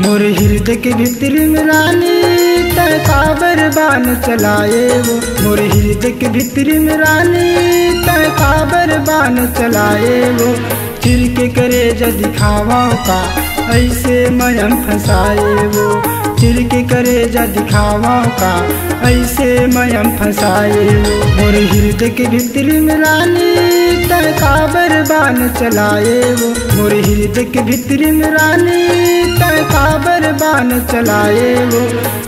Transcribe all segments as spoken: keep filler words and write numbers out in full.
मोर हृदय के भीतरी में रानी, तै काबर बान चलाए वो। मोर हृदय के भीतरी में रानी, तै काबर बान चलाए वो। चिर के करेजा दिखावा का, ऐसे मयम फंसाए वो। चिर के करेजा दिखावा का, ऐसे मयम फंसाए वो। मोर हृदय के भीतरी में रानी, तै काबर बान चलाए वो। मोर हृदय के भीतरी में रानी, तै काबर बान चलाए वो।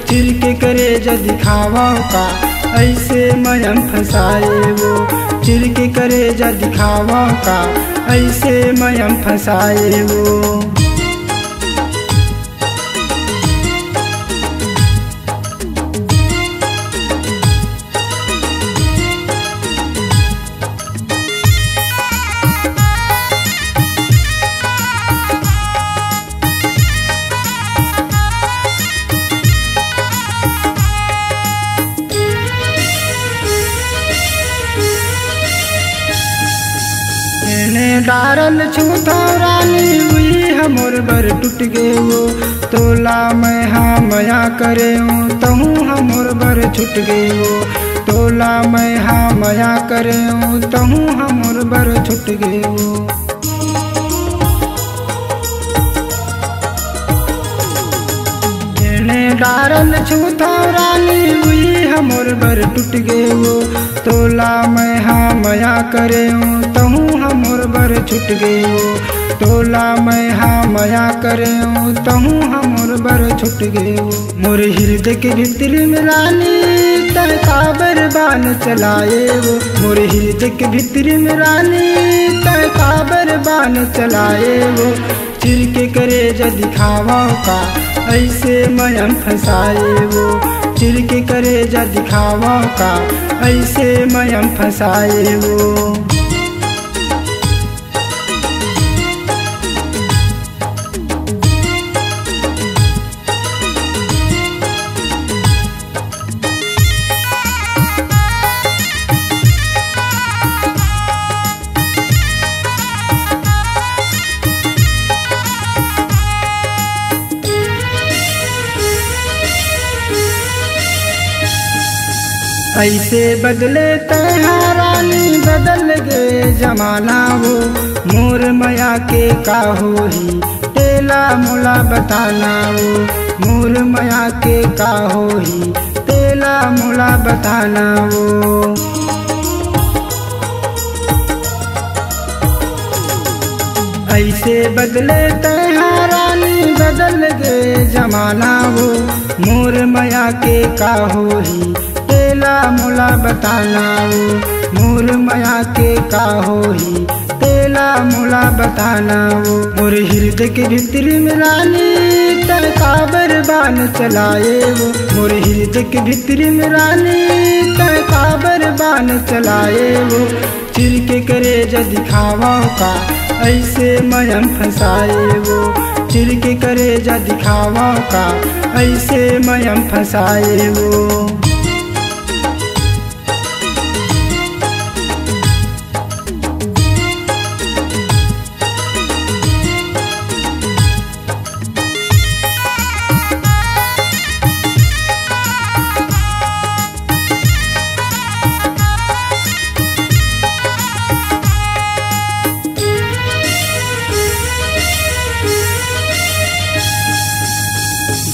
चिर के करेजा दिखावा का, ऐसे मयम फंसाए वो। चिर के करेजा दिखावा का, ऐसे मयम फंसाए वो। एने डारल छूथव रानी, उही हमोर बर टूट गे वो। तोला मैं हा मया करे हूँ, तहूँ हमोर बर छूट गे वो। तोला मैं हा मया करे हूँ, तहूँ हमोर बर छूट गे वो। एने डारल छूथव रानी, उही हमोर बर टूट गे वो। तोला मैं हा मया करे हूँ, तहूँ हमोर बर छूट गे वो। तोला मैं हा मया करे हूँ, तहूँ हमोर बर छूट गे वो। मोर हृदय के भीतरी में रानी, तै काबर बान चलाए वो। मोर हृदय के भीतरी में रानी, तै काबर बान चलाए वो। चिर के करेजा दिखावा का, ऐसे मयम फंसाए वो। चिर के करेजा दिखावा का, ऐसे मयम फंसाए वो। ऐसे बदले तैं हा रानी, बदल गे जमाना वो। मोर मया के का होही, तेला मोला बताना वो। मोर मया के का होही, तेला मोला बताना वो। ऐसे बदले तैं हा रानी, बदल गे जमाना वो। मोर मया के का होही, तेला मोला बताना वो। मोर मया के का होही, तेला मोला बताना वो। मोर हृदय के भीतरी में रानी, तै काबर बान चलाए वो। मोर हृदय के भीतरी में रानी, तै काबर बान चलाए वो। चिर के करेजा दिखावा का, ऐसे मयम फंसाए वो। चिर के करेजा दिखावा का, ऐसे मयम फंसाए वो।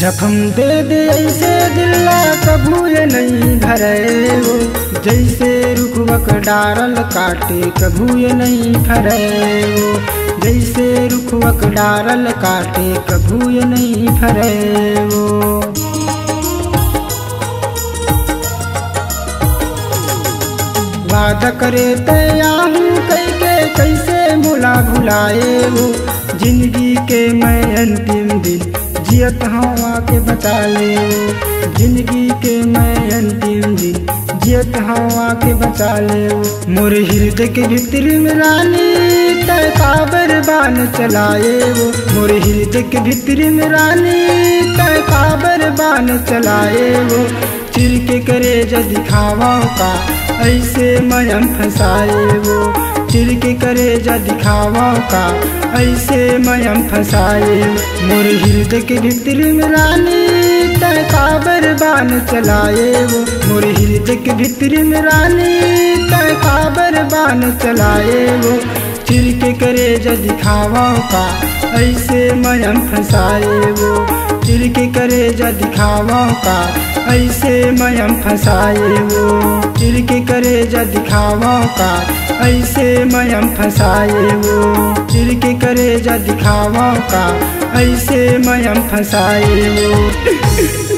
जखम दे दे ऐसे दिल ला, कभू ये नइ भरे वो। जैसे रुखवक डारल काटे, कभू ये नइ फरे वो। जैसे रुखवक डारल काटे, कभू ये नइ फरे वो। वादा करे तैं आहूँ कहिके, कैसे मोला भुलाए वो। जिंदगी के मैं अंतिम दिन जियत हँव, आके बचा ले वो। जिंदगी के मैं अंतिम दिन जियत हँव, आके बचा ले वो। मोर हृदय के भीतरी में रानी, तै काबर बान चलाए वो। मोर हृदय के भीतरी में रानी, तै काबर बान चलाए वो। चिर के करेजा दिखावा का, ऐसे मयम फंसाए वो। चिर के करेजा दिखावव का, ऐसे मयम फंसाए। मोर हृदय के भीतर में रानी, तै काबर बान चलाए वो। मोर हृदय के भीतर में रानी, तै काबर बान चलाए वो। चिर के करेजा दिखावव का, ऐसे मयम फंसाए वो। चिर के करेजा दिखावव का, ऐसे मयम फंसाए वो। चिर के करेजा दिखावव का, ऐसे मयम फंसाए वो। चिर के करेजा दिखावव का, ऐसे मयम फंसाए वो।